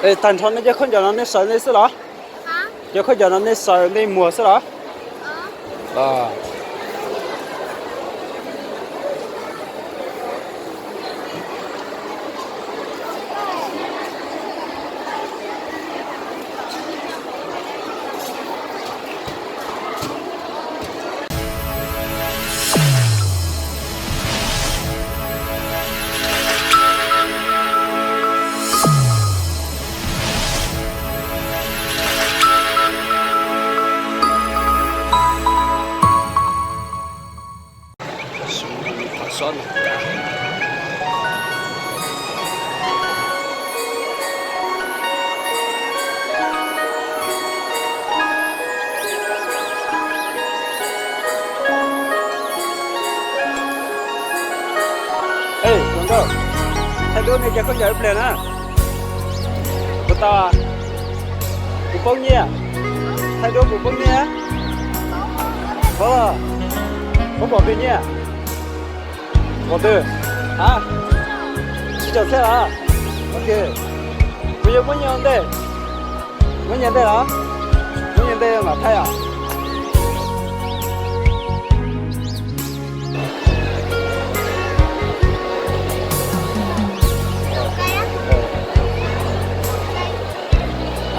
Tag nrho nej cov khaub ncaws no nej sawv nej xwb los? Cov khaub ncaws no nej sawv nej muag xwb los? Ej, hluas nkauj, thaij duab nej cov khaub ncaws ib pliag na. Puas tau? Puas poob nyiaj? Thaij duab puas poob nyiaj? Poob los? Poob pom twg nyiaj? Pom twg? A, tsib caug txhiab los? Ok. Kuv yuav muab nyiaj ua ntej. Muab nyiaj ntej los? Muab nyiaj ntej mam thaij os. A,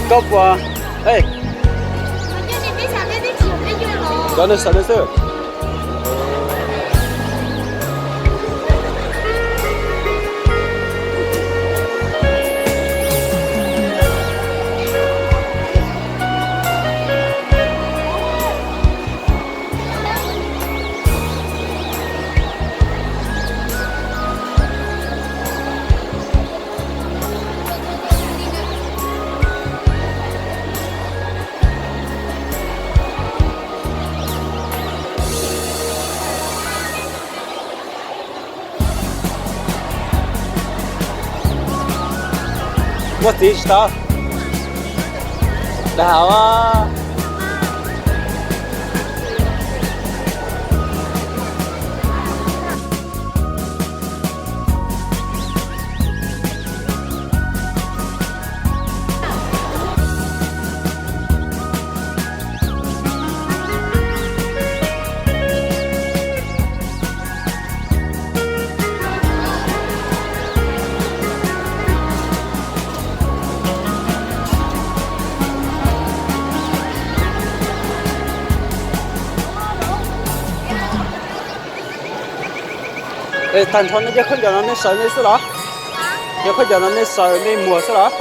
koj puas, ej, cov nej sawv nej xwb. Muaj txiv tsis tau. Dag a. Tag nrho nej cov khaub ncaws no nej sawv nej xwb los? Cov khaub ncaws no nej sawv nej muag xwb los?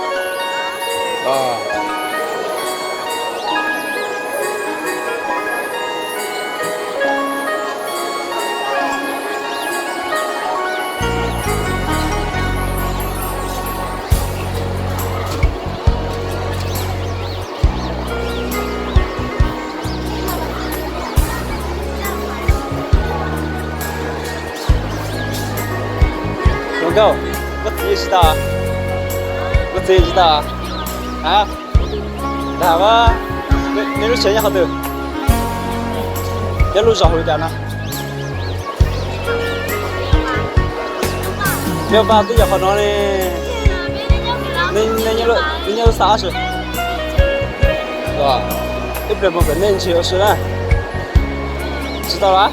Hluas nkauj, koj txiv tsis tau? Koj txiv tsis tau? A, dag a. Nej lub tsev nyob qhov twg? Nyob lub zos hauv li cas no? Nyob pab twb yog qhov no ne. Nej nyob lub xav si. Ib pliag mus kom nej ntsis ua si na. Tsis tau los?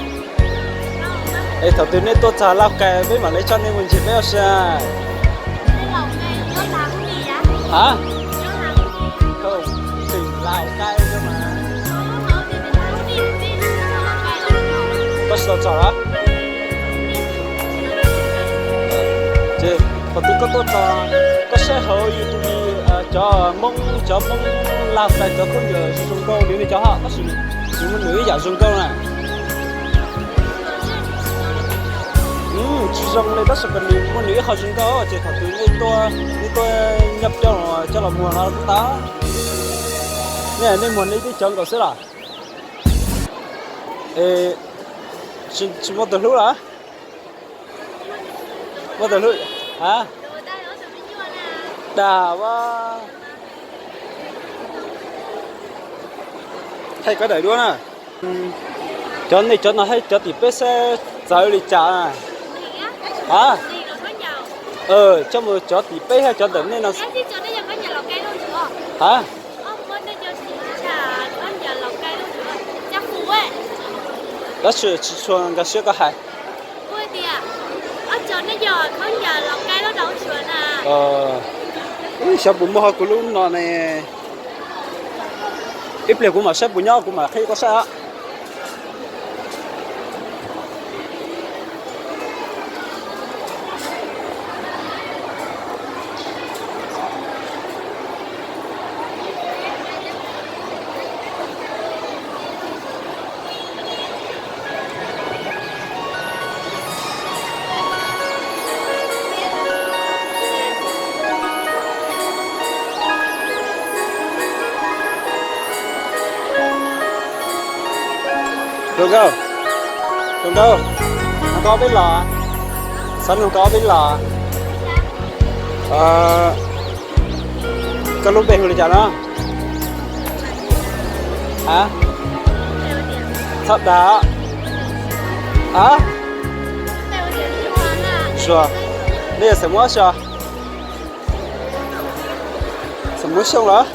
Es thaum twg nej tuaj txog Lauj Kais peb mam li coj nej mus ntsis peb ua si. A, koj tsis tau txog los? Ces thaum twg koj tuaj txog, koj saib hauv YouTube, cov Hmoob, cov Hmoob Lauj Kais cov khaub ncaws zoo zoo nkauj li nej cov hab, tab sis nws muaj nws ib yam zoo nkauj na. Tsis zoo li tab sis nws muaj nws ib qho zoo nkauj, ces thaum twg nej tuaj, nej tuaj nyob coj coj los muag no kuj tau. Nej, nej muag nej tib cov nkaus xwb los? Es tsis muaj tus hlub los? Muaj tus hlub a? Dag a. Thaij koj daim duab na. Cov nej cov no thiab cov tim peb saib txawv li cas? A, coj mus cov tim peb thiab cov ntawm nej no. A, tab sis tsis tshua nkag siab koj hais. Xyov puas muaj ho kuv lub no ne. Ib pliag kuv mam saib puas nyob kuv mam qhia koj saib. Hluas nkauj, hluas nkauj, hluas nkauj peb los, xav hluas nkauj peb los. Koj lub npe hu li cas no? A, txhob dag. A, Suav. Nej yog xeem Muas Xyooj? Xeem Muas Xyooj los?